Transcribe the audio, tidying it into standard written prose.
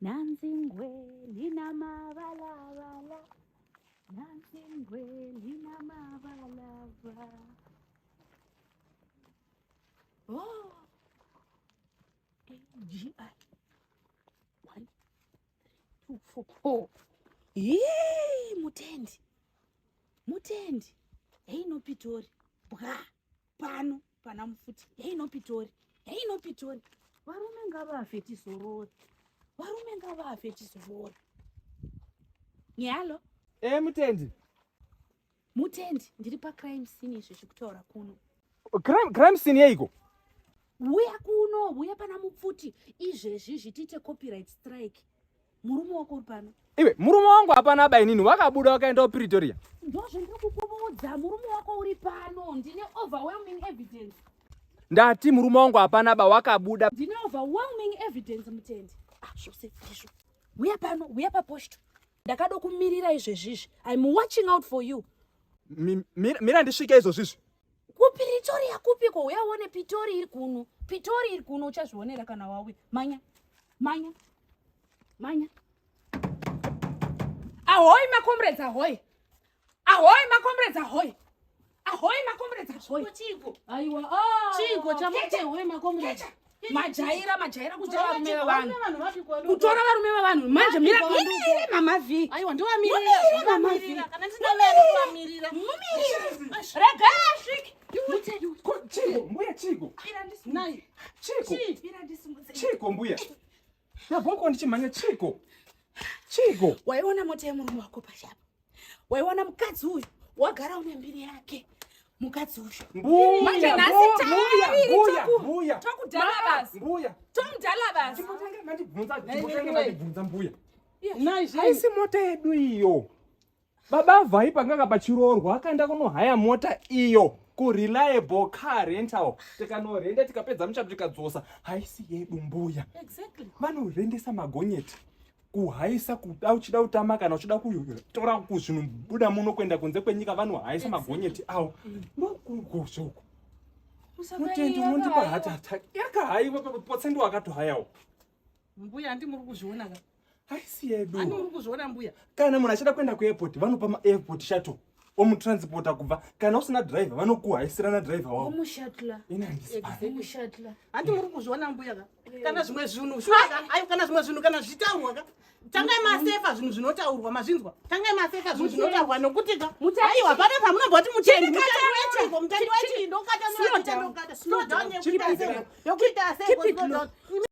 Nansi ingwe linamabalabala. Nansi ingwe linamabalabala. Oh. A G I. 1 2 4 4. Yee, mutendi. Mutendi. Heino Pitori. Bwa. Pano pana mufuti. Heino Pitori. Heino Pitori. Varume ngavafe tizorore. Varume ngavafe tizorore. Nyalo. Eh, mutendi. Mutendi, ndiri pa crime scene izvezvi kutaura kuno. Crime scene yeiko? Huya kuno, huya pana mupfuti izvezvi zvitiite copyright strike. Murume wako uri pano. Iwe, murume wangu hapana aba inini, wakabuda wakaenda kuPretoria. Ndozvendiri kukuudza, murume wako uri pano. Ndine overwhelming evidence. Ndati murume wangu hapana aba wakabuda. Ndine overwhelming evidence mutendi. Ah, zvose ndizvo. Huya pano, huya paposto. Ndakado kumirira izvezvizvi. I'm watching out for you. Mira ndisvike izvozvizvi. KuPretoria kupiko? Huya uone Pitori iri kuno. Pitori iri kuno uchazvionera kana wauya. Manya. Manya. Manya. Ahoy macomrades ahoy. Ahoy macomrades ahoy. Ahoy macomrades ahoy. Chiko. Aiwa. Ah. Chiko chamute ahoy macomrades. Majaira majaira kutora varume vevanhu. Vanhu vapi kwa Kutora varume vevanhu. Manje mira mire mama V. Aiwa ndovamirira. Mumirire mama V. Ndovamirira. Kana ndinomirira kuvamirira. Mumirire. Regai asvike. Chiko, mbuya chiko. Nai. Chiko. Mira ndisimudze. Chiko mbuya. Ndabvoko ndichimhanya chiko. Chiko. Waiona mota yemurume wako pachapa. Waiona mukadzi uyu wagara une mbiri yake. Mukadzi uyu. Mbuya, Manje nhasi mbuya, taviri mbuya, mbuya. Tokudhala basi. Mbuya. Tomudhala basi. Chimbotanga mandibvunza, chimbotanga mandibvunza mbuya. Nai zvei. Haisi mota yedu iyo. Baba Vhai panganga pachiroorwa akaenda kunohaya mota iyo kureliable car rental. Tikanorenda tikapedza muchato tikadzosa. Haisi yedu mbuya. Exactly. Vanorendesa magonyeti kuhaisa kuda uchida kutama kana uchida kutora kuzvinhu buda muno kuenda kunze kwenyika vanohaisa magonyeti awo. Ndokugozoku. Mutendi unondipa heart attack. Yakahaiwa potse ndiwo akatohayawo. Mbuya handi muri kuzviona ka. Haisi yedu. Handi muri kuzviona mbuya. Kana munhu achida kuenda kuairport vanopa maairport shuttle omutransporta kubva kana usina driver vanokuhaisira nadriver wavo. Omushatla. Ini handisi pano. Omushatla. Handi muri kuzviona mbuya ka. Kana zvimwe zvinhu shuwa ka. Ayo kana zvimwe zvinhu kana zvichitaurwa ka. Tangai masefa zvinhu zvinotaurwa mazvinzwa. Tangai masefa zvinhu zvinotaurwa nokuti ka. Aiwa pane pamunomboti mutendi mutendi wechiko mutendi wechii ndokata Slow down. ndokata slow down yekuita sei yokuita sei Keep it slow low. down.